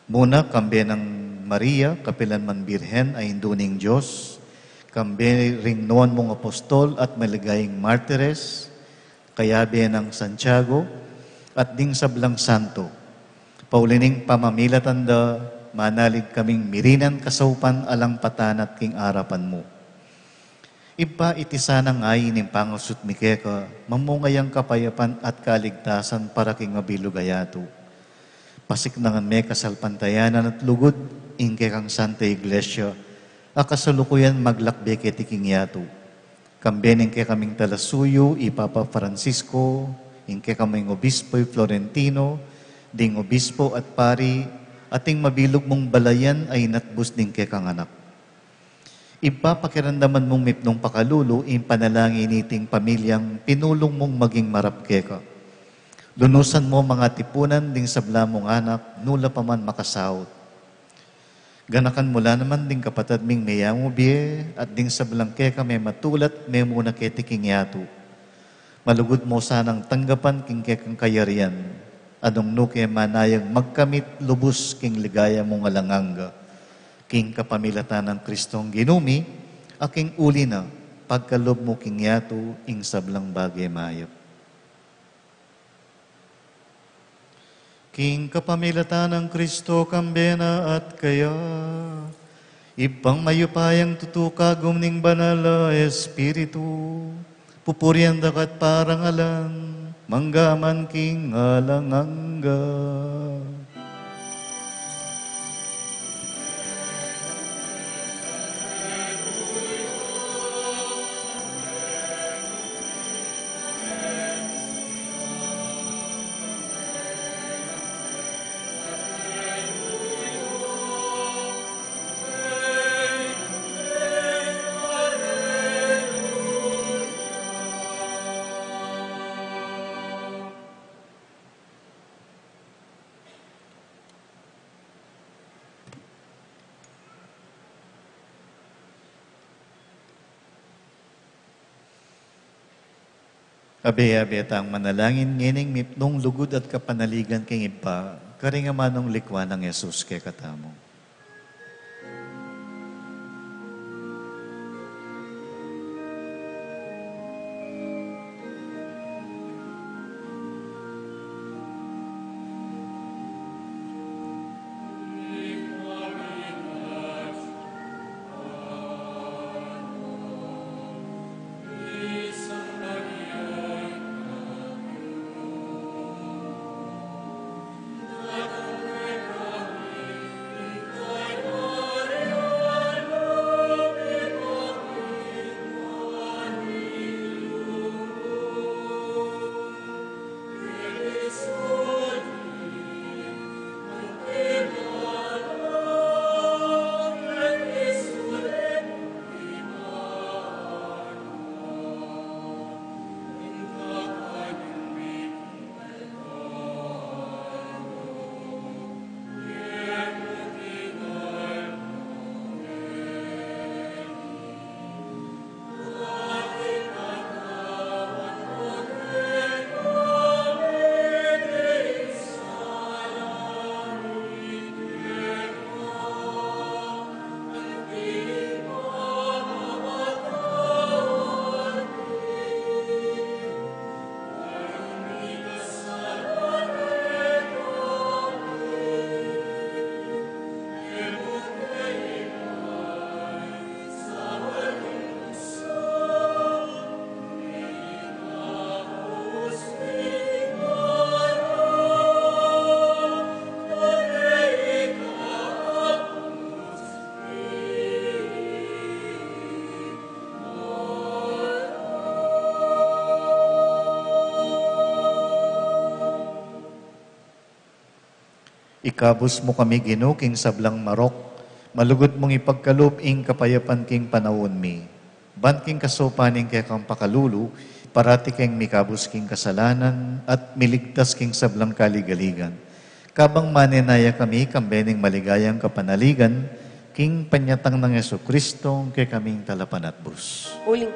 Muna, kambe nang Maria, kapilan man Birhen a Indu ning Dios, kambe ring nuan mung apostol at maligayang martires, kayabe nang Santiago, at ding sablang santo. Pauli ning pamamilatan da, manalig kaming mirinan kasaupan alang patanat king arapan mu. Ibpa, iti sanang ain ning pangasut mi keka, mamunga yang kapayapan at kaligtasan para king mabilug a yatu. Pasiknangan me kasalpantayanan at lugud ing kekang Santa Iglesia, a kasalukuyan maglakbe keti king yatu. Kambe ning kekaming talasuyu, i Papa Francisco, ing kekaming obispo, i Florentino, ding obispo at pari, at ing mabilug mung balayan a inatbus ning kekang Anak. Ibpa, pakiramdaman mung mipnung pakalulu ing panalangin niting pamilyang pinulung mung maging marap keka. Lunusan mu mang atipunan ding sabla mung anak, nu la pa man makasaut. Ganakan mu la naman ding kapatad ming meyangu bie at ding sablang keka mematulat memuna keti king yatu. Malugud mu sanang tanggapan king kekang kayarian, a nung nu ke manayang magkamit lubus king ligaya mung alang angga, king kapamilatan nang Kristong Ginu mi, a king uli na, pagkalub mu king yatu ing sablang bage mayap. King kapamilatan nang Kristo, kambe na at keya, Ibpang mayupayang tutu, kagum ning Banal a Espiritu, pupurian da ka at parangalan, mangga man king alang angga. Abe-abe tang manalangin ngening mipnung lugud at kapanaligan king Ibpa, karing amanung likwan nang Jesus kekatamu. Ikabus mu kami, Ginu, king sablang marok, malugud mung ipagkalub ing kapayapan king panaun mi. Ban king kasaupan ning kekang pakalulu, parati keng mikabus king kasalanan at miligtas king sablang kaligaligan. Kabang manenaya kami, kambe ning maligayang kapanaligan, king panyatang nang Jesucristo, kekaming talapanatbus. Uling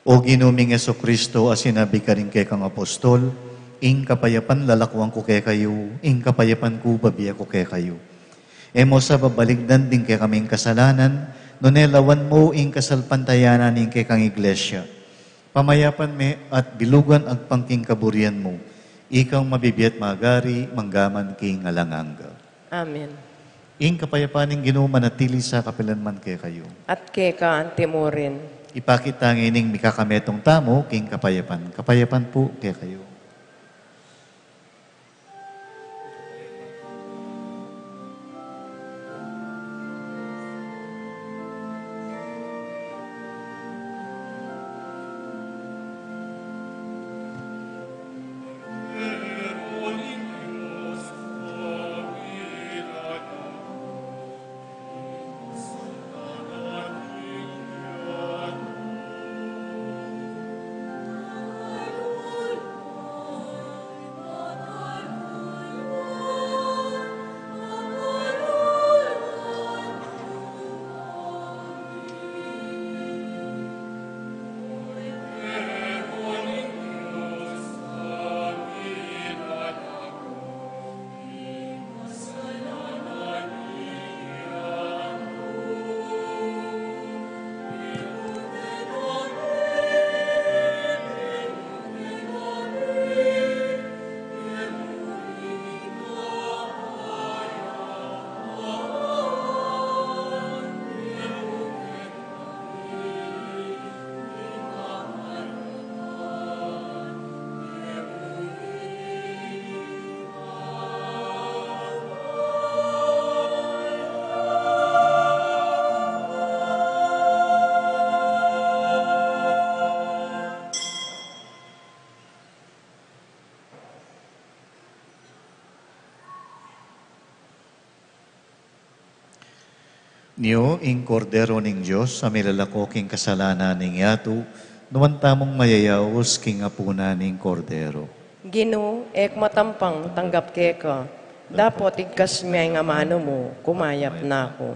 O Ginu ming Jesucristo, a sinabi karing kekang apostol, ing kapayapan lalakuan ku kekayu, ing kapayapan ku bibie ku kekayu. E mu sa babaligdan ding kekaming kasalanan, nune lawan mu ing kasalpantayanan ning kekang Iglesia. Pamayapan me at bilugan agpang king kaburian mu, ikang mabibie at magari, mangga man king alang angga. Amen. Ing kapayapan ning Ginu manatili sa kapilan man kekayu. At keka anti mu rin. Ipakit ta ngening mikakametung tamu king kapayapan. Kapayapan pu kekayu. Nyo ing Kordero ning Dios, a milalako king kasalanan ning yatu, nuan tamung mayayaus king apunan ning Kordero. Ginu, e ku matampang tanggap keka, dapot igkas me ing amanu mu, kumayap na ku.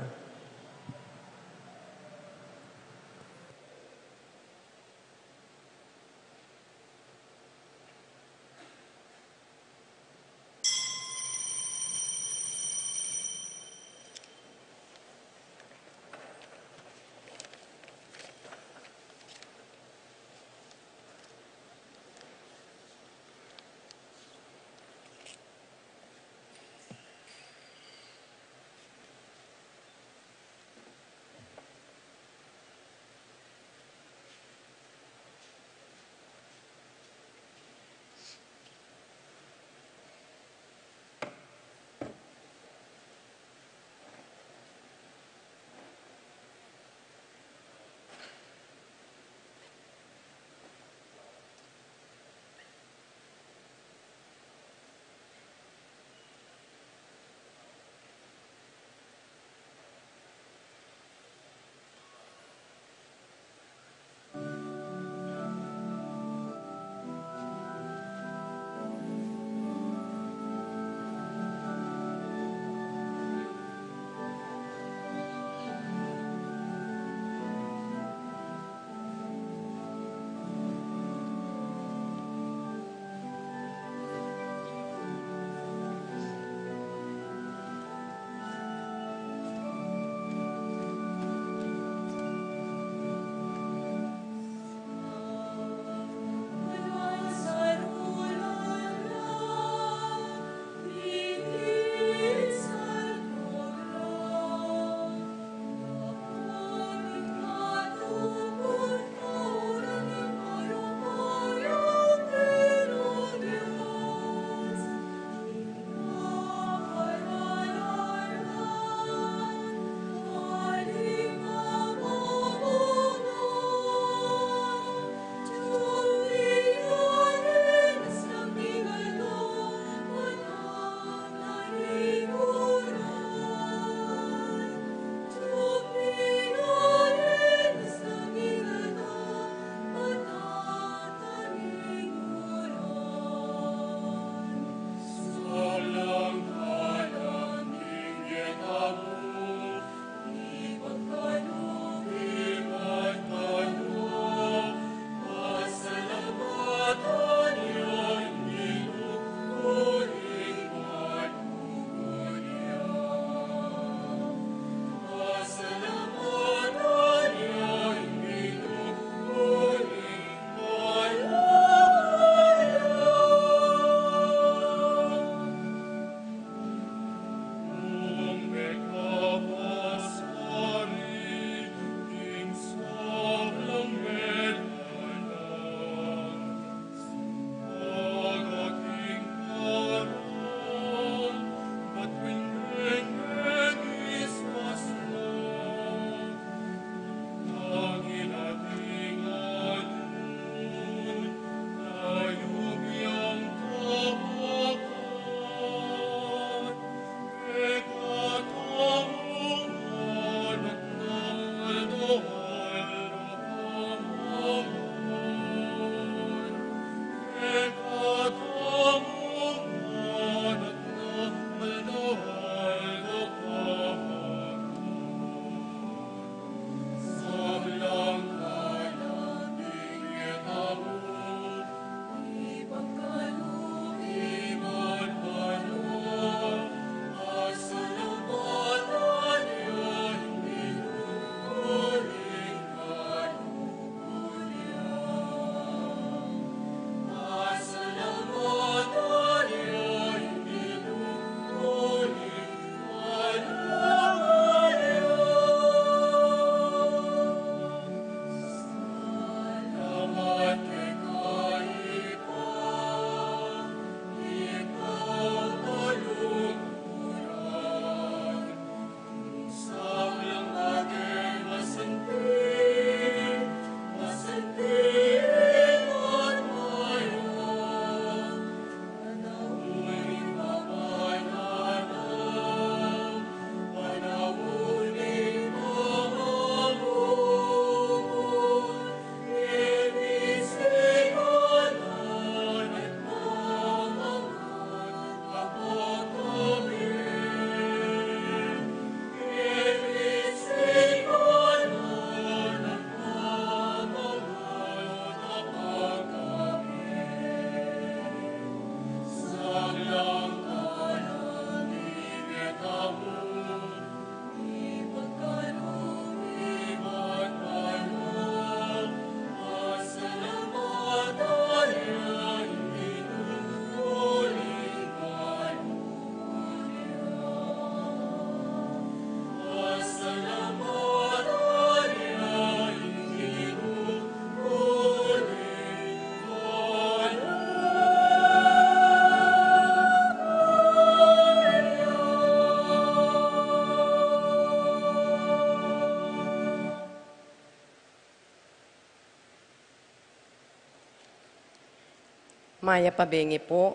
Mayap a bengi pu.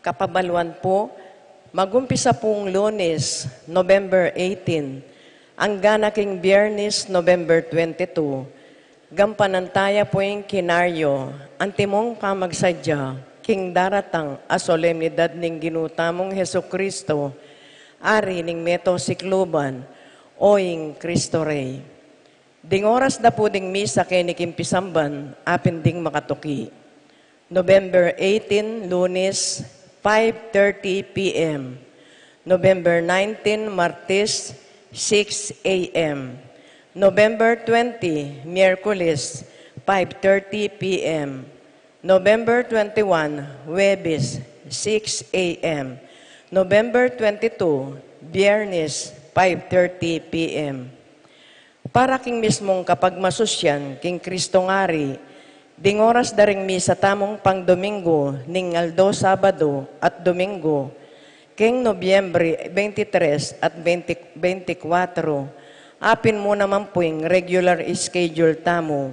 Kapabaluan pu, magumpisa pung Lunes, November eighteen, angga na king Biernes, November twenty-two, gampanan taya pu ing kinaryo, antimong pamagsadya king daratang a solemnidad ning Ginu tamung Jesucristo, Ari ning meto sikluban, o ing Cristo Rey. Ding oras da pu ding misa keni king pisamban, apin ding makatuki. November eighteen, Lunes, five thirty P M. November nineteen, Martes, six A M. November twenty, Miyerkules, five thirty P M. November twenty-one, Huwebes, six A M. November twenty-two, Biernes, five thirty P M. Para king mismung kapagmasusyan king Kristong Ari, ding oras da ring misa tamung pangdomingo ning aldo Sabado at Domingo, king Nobyembre twenty-three at twenty, twenty-four, apin mu naman pu ing regular schedule tamu.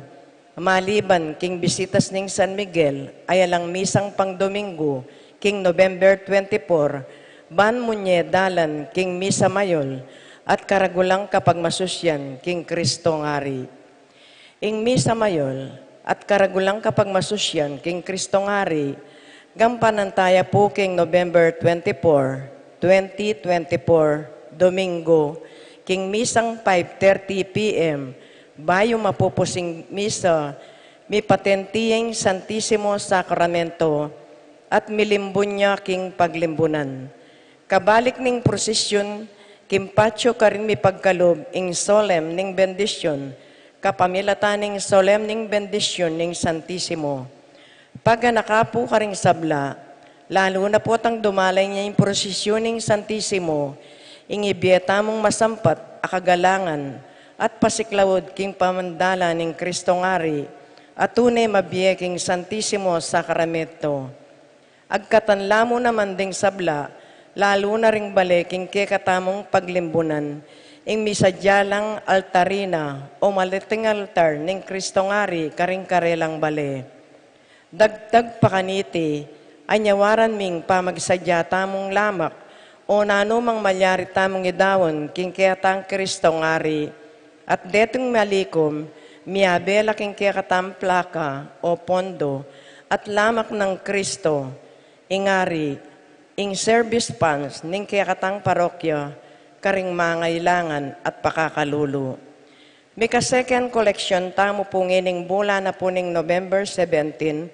Maliban king bisitas ning San Miguel, ay alang misang pangdomingo, king November twenty-four, ban mu nye dalan king Misa Mayol at karagulang kapagmasusyan king Kristong Ari. Ing Misa Mayol at karagulang kapagmasusyan king Kristong Ari, gampanan taya pu king November twenty-four, twenty twenty-four, Domingo, king misang five thirty P M, bayu mapupus ing misa, mipatenti ya ing Santisimo Sakramento, at milimbun ya king paglimbunan. Kabalik ning prosisyun, king patio karin mipagkalub ing solem ning bendisyun, kapamilatan ning solem ning bendisyun ning Santisimo. Paganaka pu karing sabla, lalu na pu tang dumalan ya ing prosisyun ning Santisimo, ing ibie tamung masampat a kagalangan at pasiklaud king pamandalan ning Kristong Ari, a tune mabie king Santisimo Sakramento. Agkatan la mu naman ding sabla, lalu na ring bale king kekatamung paglimbunan, ing misadya lang altarina o maliting altar ning Kristong Ari karing karelang bale. Dagdag pa kaniti, anyawaran ming pamagsadya tamung lamak o nanu mang malyari tamung idaun king kekatang Kristong Ari, at detung malikum, miabe la king kekatang plaka o pondo at lamak nang Kristo, ing Ari, ing service funds ning kekatang parokya karing mangailangan at pakakalulu. Mika-second collection tamu pu ngening bulan na pu ning November seventeen,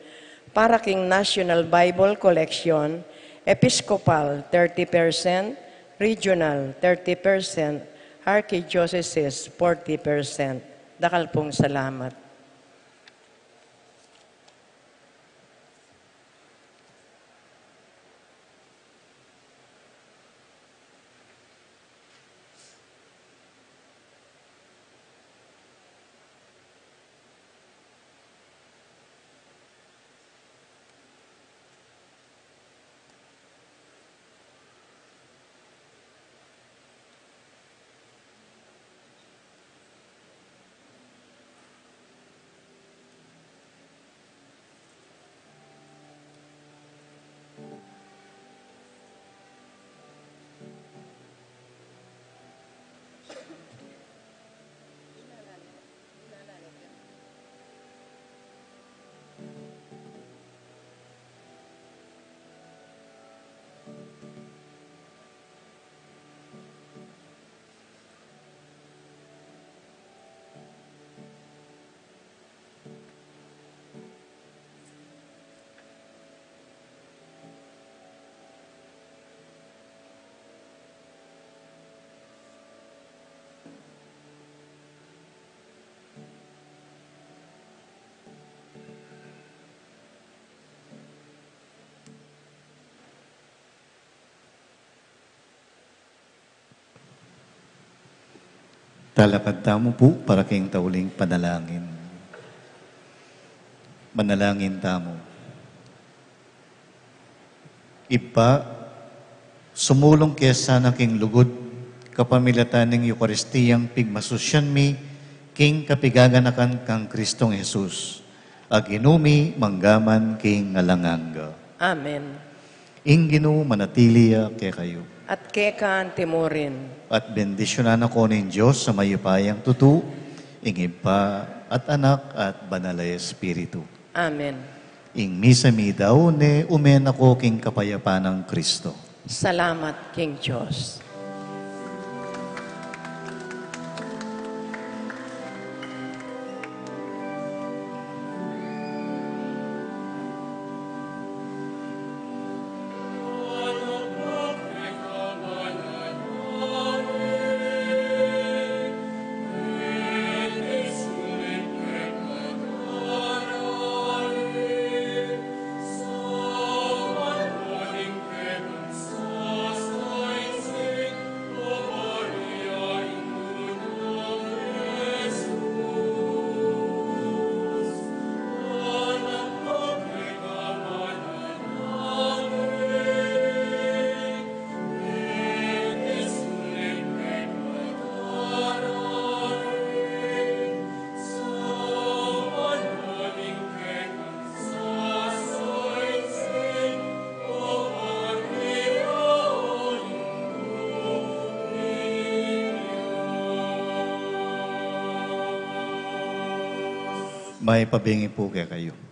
para king National Bible Collection, Episcopal thirty percent, Regional thirty percent, Archdiocese forty percent. Dakal pung salamat. Talakad tamu pu para king tauling panalangin. Manalangin tamu. Ibpa, sumulung ke sana king lugud kapamilatan ning Eukaristiyang pigmasusyan mi king kapigaganakan kang Kristong Jesus. A Ginu mi, manggaman king alang angga. Amen. Ing Ginu manatili ya kekayu. At keka antimurin. At bendisyunan na ko ning Dios a mayupayang tutu, ing Ibpa, at Anak, at Banal a Espiritu. Amen. Ing misa mi daun ne, ume na ko king kapayapan nang Kristo. Salamat king Dios. May pabingi pu kekayu.